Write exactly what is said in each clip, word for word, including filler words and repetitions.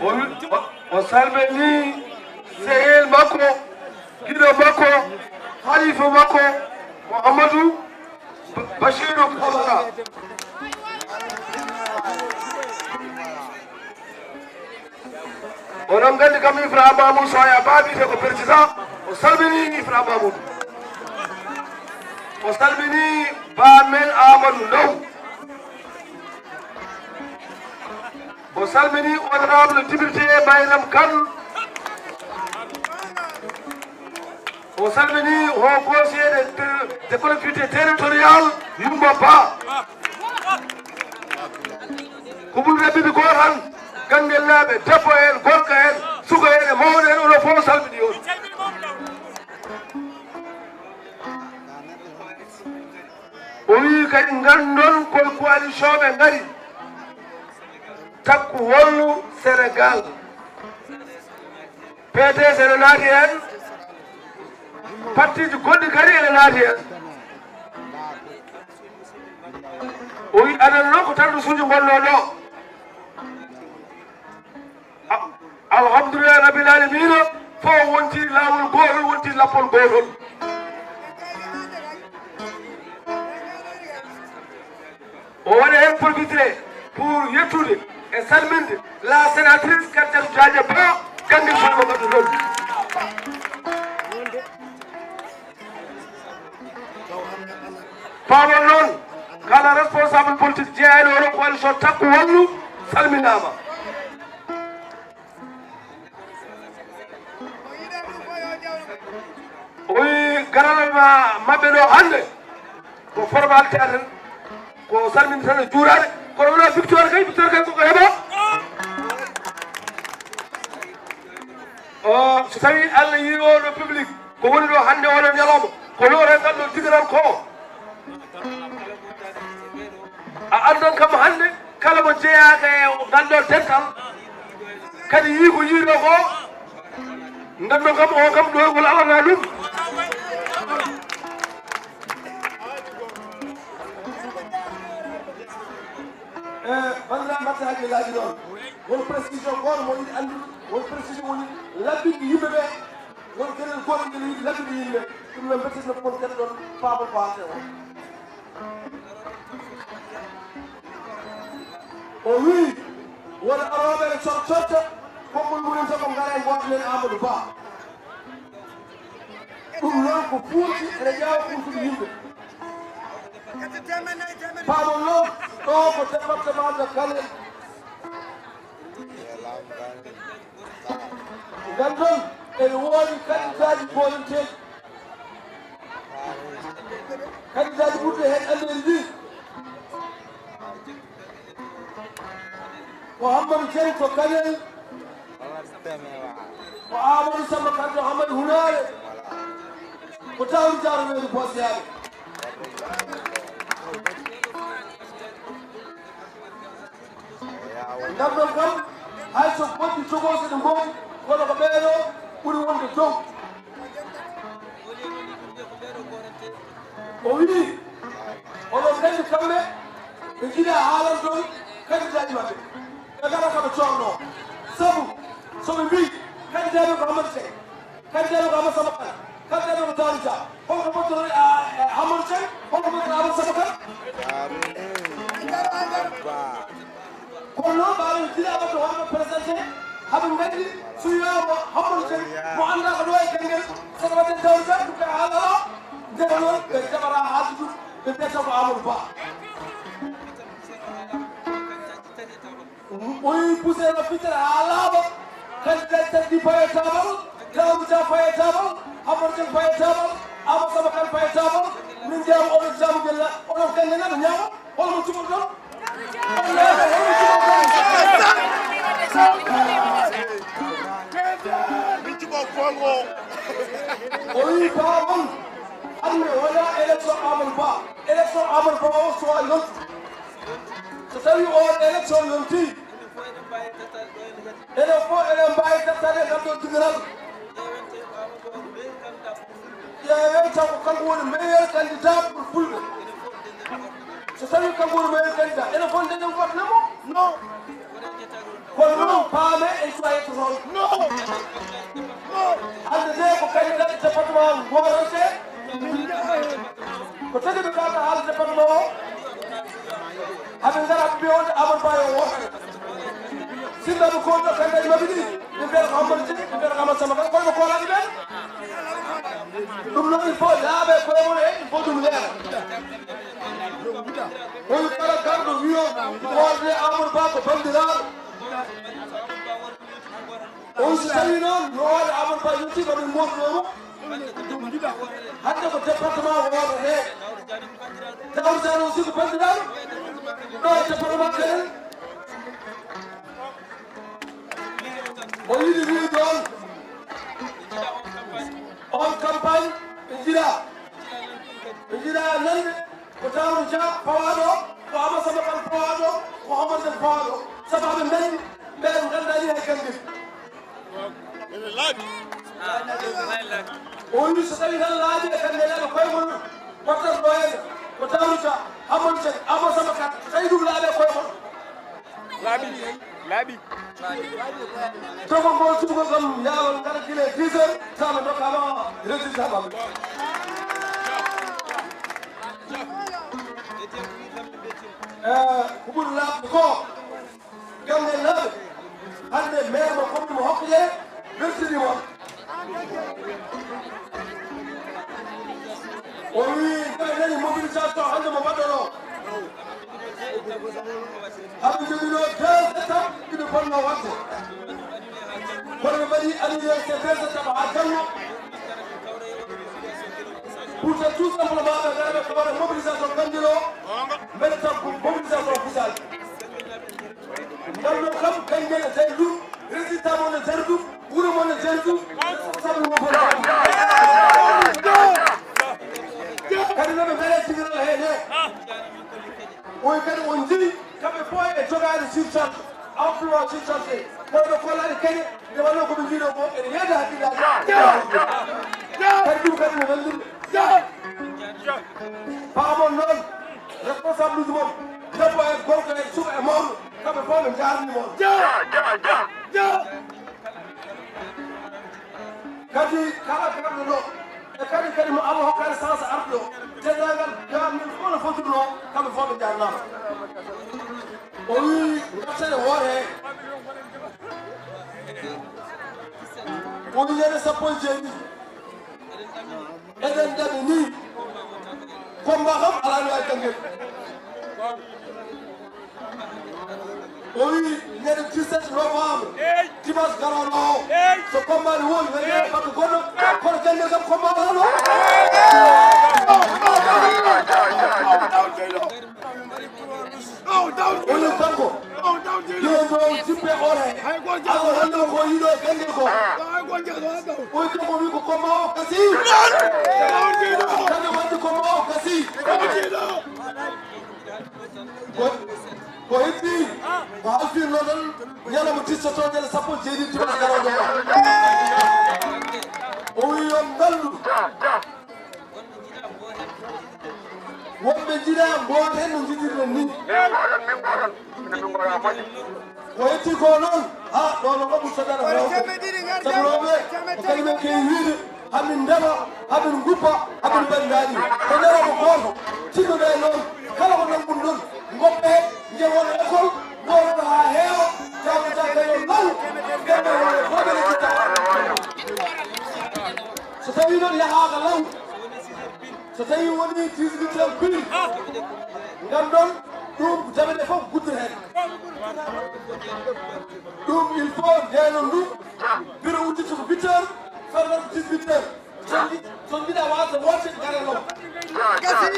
O, o, o salmini sehil makko, giɗo makko, halifa makko, Mouhamadou Ba-, Bachirou Camara. Oɗon nganndi kam Ifra Mamoudou Soya Ba wiyetee ko président, o salmini Ifra Mamoudou. O salmini Ba men Amadou Ndaw. O salmini honorable député Mayram Kane. O salmini haut conseiller des ter-, des collectivités territoriales, Youmba Ba. Ko ɓuri rebbude ko tan, Ganngel naaɓe, debbo en, gorko en, suka en e mawɗo en, onon fof salmini on. O wii kadi, nganndon koye coalition ɓe ngari. Takku wallu Sénégal. P D S ene naati heen, partiiji goɗɗi kadi ene naati heen. O wi aɗa noon ko tan suuji ngonnoo ɗo. A-, alhamdulillahi rabbil alamina, fof wonti laawol gootol, wonti lappol gootol. O waɗa heen profité pour yettude e salminde la sénatrice Kadiatou Diadia Ba, Ganngel Farba Gaddu Lom. Paamon noon, kala responsable politique jeeyaaɗo oɗo coalition Takku Wallu salminaama. O wi garal ma-, maɓɓe ɗo hannde ko formalité tan, ko salminde tan e juuraade, kono wonaa victoire kay, victoire kay koko heɓa. O, so tawii Allah yii oɗo public, ko woni ɗo hannde oɗo ñalawma, ko lowre ngal ɗo digaral ko. A anndan kam hannde, kala mo jeyaaka e ngal ɗo dental, kadi yii ko yiiɗo ko, nganndon kam o kam ɗoygol alana ɗum. E, banndiraaɓe, mbaɗte hakkillaaji noon. Won précision gooto mo yiɗi anndude, won précision woni laɓɓinde yimɓe ɓe, won geɗel gooto ngel yiɗi laɓɓinde yimɓe. Ɗum noon, mbettetno kon keɗoɗon, faabo ko haalte o. O wii, won arooɓe ene cor-, corta, konngol mumen tan ko ngara e ngootinen Amadou Ba. Ɗum noon ko Fuuti ene ƴaawa Fuutuɓe yimɓe. Paamon noon, ɗo ko département de Kanel. Nganndon, ene woodi kandidaaji goodanteeɗi. Kandidaaji ɓurɓe heen anndere ndi ko Hammadou Dieng to Kanel, ko Amadou Samba Kane to Hammadou Hunaare, ko Tawri Diaro weeru Boosiyaaɓe. Ngam ɗon kam, hay so goɗɗi togoosi ɗo ngoodi, kono ko ɓeeɗo ɓuri wonde dow. O wii, oɗon nganndi kamɓe, ɓe njiɗaa haalande on kandidaaji maɓɓe. Ɓe ngaɗa ka ɓe coornoo. Sabu, so ɓe mbii, kandidaaji ko Hammadou Seck. Kadi tawi ko Amadou Samba Kane, kadi tawi ko Daouda Dia. Holko moƴƴata, a, e Amadou Kane? Holko moƴƴata Amadou Samba Kane? Kono noon, ɓaawo en jiɗi Amadou hoore makko présenté, haɓe nganndi so wiyaama Amadou Kane, mo anndaa ko ɗo e Ganngel, so ko waɗde Daouda Dia, ɗum kay haala alaa. Ndeen noon, ɓe njaɓataa haalde ɗum, ɓe mbiyata ko Amadou Ba. Ɓooyi puseero fitere haa laaɓa. Kadi taƴi taƴi paye taabal, Daawuda Jah paye taabal, Hamadu Jan paye taabal, Aama Samba Kan paye taabal. Min njaama oɗon jaamu gella, oɗon gannde nana ñaama. Hol mo cuɓoton? Hol mo cuɓoton? Min cuɓo Kongo. O wii baa on, hannde wonaa élection Amadou Ba. Élection Amadou Ba o so a yonti. So tawii oon élection yontii, enen fof eɗen mbaawi dartaade e ngal ɗoo digiral. Ƴeewen taw ko kanko woni meilleur candidat pour Fulɓe. So tawii kanko woni meilleur candidat, enen fof ndeɗen vote mo? Non. Kono noon, Paame en cuwa yetto toon. Hannde nde ko candidat département Mboorante. Ko tagi ɓe gasa haala département o. Haɓe ngara ɓe wonde Amadou Ba yo woote. Sinno ɓe koolɗo candidat maɓɓe ɗi. Ɓe mbiyata ko Amadou Cissé, ɓe mbiyata ko Amadou Samba Kane, kono ɓe koolaaɓe ɓen. Ɗum noon il faut laaɓa e koye mum en, il faut ɗum leera. Woni kala garɗo wiyo wonde Amadou Ba ko banndiraaɗo. On so tawi noon no waɗa Amadou Ba yettiima min mootnoomo. Hannde ko département o woodatee. Daouda Diallo aussi ko banndiraaɗo. Ɗo e département Kanel. O yiɗi wiide on. On campagne ɓe njiɗa. Ɓe njiɗa nande. Ko Daouda Dia fawaa ɗo, ko Amadou Samba Kane fawaa ɗo, ko Omar Diagne fawaa ɗo. Sabu haɓe nganndi, ɓe nganndaani hay kanngel. Ene laaɓi. O wi so tawii tan laaɓi e kanngel, ɓe koye mum, waɗtat ɗo heen, ko Daouda Dia, Amadou Diagne, Amadou Samba Kane, so tawii ɗum laaɓi e koye mum. Laaɓi, laaɓi. Dogo ngol suɓugol kam, yaawol ngara gila e dix heures, tawa dokkama résultat maɓɓe. Eh, ko ɓuri laaɓde ko, gannde laaɓe, hannde maire mo commune mo Hokkayee weltini mo. O wi, nde nani mobilisation hannde mo mbaɗɗon o. Haɓe jogino deux étapes ɗiɓe ponno waɗde. Kono ɓe mbaɗi anniversaire deux étapes haa janngo. Pour que tout simplement ɓe ngara ɓe kawra mobilisation kanngel o, mbaɗata ko mobilisation officielle. Ngal ɗo kam, kanngel e tawi ɗum, résultat mon e tawi ɗum, wuro mon e tawi ɗum, responsable mon fof. Kadi noon ɓe mbaɗa jigiral heen he. Oy kadi on njii kamɓe fof e jogaade surcharge, emploi surchargé. Kono ɓe kollaani kañe, nde wonno ko ɓe njiiɗo ko ene yeeyde hakkillaaji. Kadi ɗum kadi no wellindo. Paamon noon, responsable uji mon, debbo e gorko e suka e mawɗo, kamɓe fof ɓe njaarnii mon. Kadi kala garɗo ɗo, e kadi kadi mo Allah hokkaani chance arde o, denndaangal gaamnii fof no fottirnoo, kamɓe fof ɓe njaarnaama. O wii, ngarten e hoore hee. O wii, ñande sappo e jeeɗiɗi. Eɗen ɗaɓi nii, combat kam alaa no waawi kanngel. O wii, ñande dix-sept novembre, dimanche garooɗo o, so combat ne woodi, wiyete fadde goɗɗo, kono kanngel kam combat alaa no. Onon kanko, yo ɗo jippe ore. Ako holno ko yiɗo e ganndel ko. Oy kanko wi ko combat o kasi. Kande wadde combat o kasi. Ko, ko heddi, ko halfirno tan, ñalawma dix-sept o, ñande sappo e jeeɗiɗi dimanche garooɗo o. O wi yo ngallu. Wonɓe njiɗa mbooten no njiɗirɗen ni. Ko hetti ko noon, ha ɗo no waɗu sadara rewɓe. Sabu rewɓe, ko kañumen kewi wiide, hamin ndema, hamin nguppa, hamin mbaɗi ndaɗi. Ko ñalawma gooto, tinnoɗen noon, kala ko nanngum ɗon, ngoppe, njehon école, ngoɗon ha heewa, jaaɓo jagga yo law, ndema yo fodere jitta. So tawi noon yahaaka law, so tawi woni dix-huit heures pile, ngandon ɗum jaɓeɗe fof gudde heen. Ɗum il faut ndeenon ɗum, bureau udditto ko huit heures, fermata ko dix-huit heures. So nji-, so njiɗa waasa woote, ngara law. Gasi!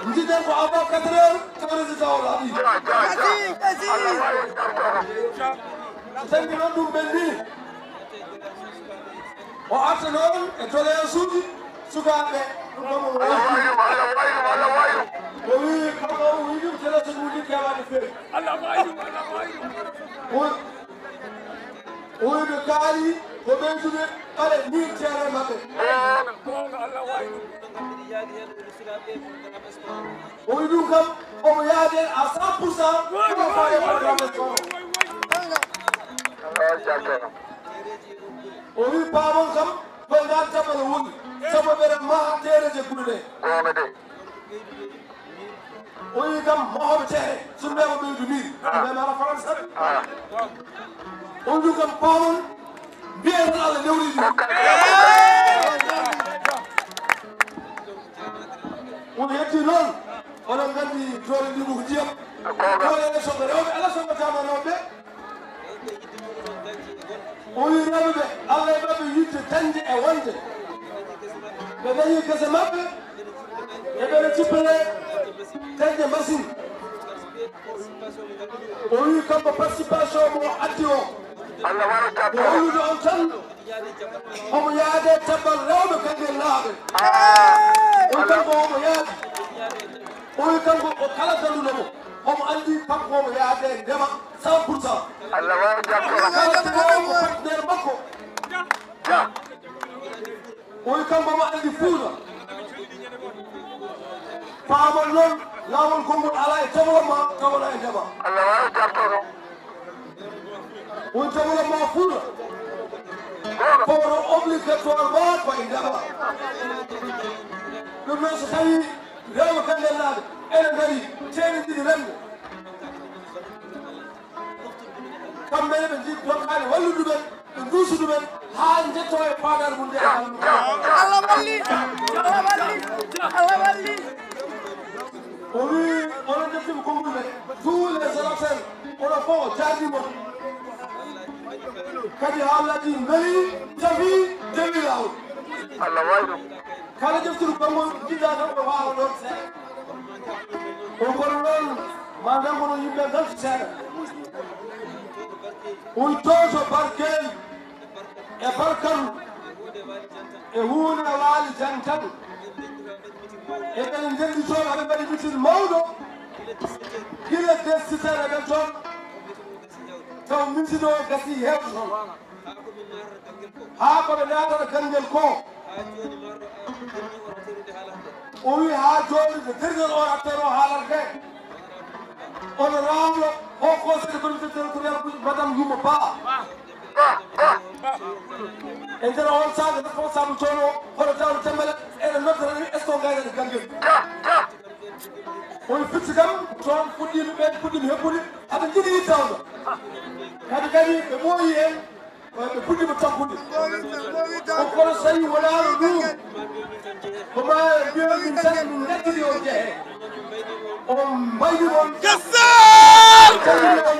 Njiɗen ko avant quatre heures, tawa résultat o laaɓi. Gasi, gasi! So tawi noon ɗum ɓenni, o arta noon e doléance uji sukaaɓe, ɗum ɗon o wayru, Allah wayru, Allah wayru. O wi, kanko o wi ɗum, télé so ɗum woni kewaani feewi. Allah wayru, Allah wayru. O, o wi ɓe kaali ko ɓeydude ɓale min teere maɓɓe. Goonga, Allah wayru. O wi ɗum kam, omo yaade à cent pour cent pour la fayda programme sport. O wi paamon kam koye ngal jabal o woni, sabu ɓeɗa maha teereje guure ɗe. O wi kam mahoɓe teere, sunneɓe ɓeydu min ɓe mara faransa. O wi ɗum kam paamon, mbiyen tan Allah newri ɗum. Won heddi noon, oɗon nganndi doole ndi ko ndiyam. Doole ene soɓa rewɓe, ala soɓa tama rewɓe. O wi rewɓe ɓe, Allah e maɓɓe yidde dañde e wonde. Ɓe dañi gese maɓɓe, e ɓeɗe cippere dañde machine. O wi kanko participation mo addi o, o hollude on tan omo yaade tabal rewɓe kangel laaɓe. O wi kanko omo yaadi. O wi kanko o kala ganduɗomo omo andi kanko omo yaade ndema cent pour cent. Allah wawa jabto. Kala demowo ko partenaire makko. O wi kanko omo andi fuuta. Paamon noon laawol konngol ala e développement taw wona e ndema. Allah wawa jabto ɗum. Woni développement fuuta. Kono obligatoirement ko e ndema. Ɗum noon so tawi rewɓe kandennaaɓe ene ngari teeɗe ɗiɗi remde. Kamɓe ne ɓe nji- dokkani wallude ɗumen, ɓe nduusu ɗumen haa njetto e faandaare mum nde. Allah walli. Allah walli. Allah walli. O wi onon defti ko konngol ɓe tous les électeurs, oɗo fof o jaarni mon. Kadi haalaaji mbeli tafi dewi laawol. Allah wawi ɗum. Kala deftuɗo konngol jiɗɗa tan ko waawa ɗon seeɗa. O kono noon ma nanngono yimɓe ngaltu seeɗa. Woni toon to barkeeji e barkaru e huunde waali jantan. Eɓen ndenndi toon haɓe mbaɗi mitin mawɗo. Gila destitere ɓen toon taw mitin o gasi heewde toon. Haa ko ɓe naatata ganngel ko. O wi haa jooni nde dernier orateur o haalata nde. Honorable haut conseil de collectivité territoriale, madame Yumma Ba. E nder on saanga responsable toon o hono Daouda Dembélé ene noddata ni est-ce que o gaynata ganngel. O wi fitti kam toon fuɗɗiiɓe ɓen puɗɗiima heɓɓude haɓe njiɗi yittawno. Kadi kadi ɓe ɓooyi heen. Ɓe puɗɗiima tampude. O kono so tawi wonaano ɗum ko ma mbiyon min tan min ngaddiri on jehe. On mbayni mon. Gassar! Tawi on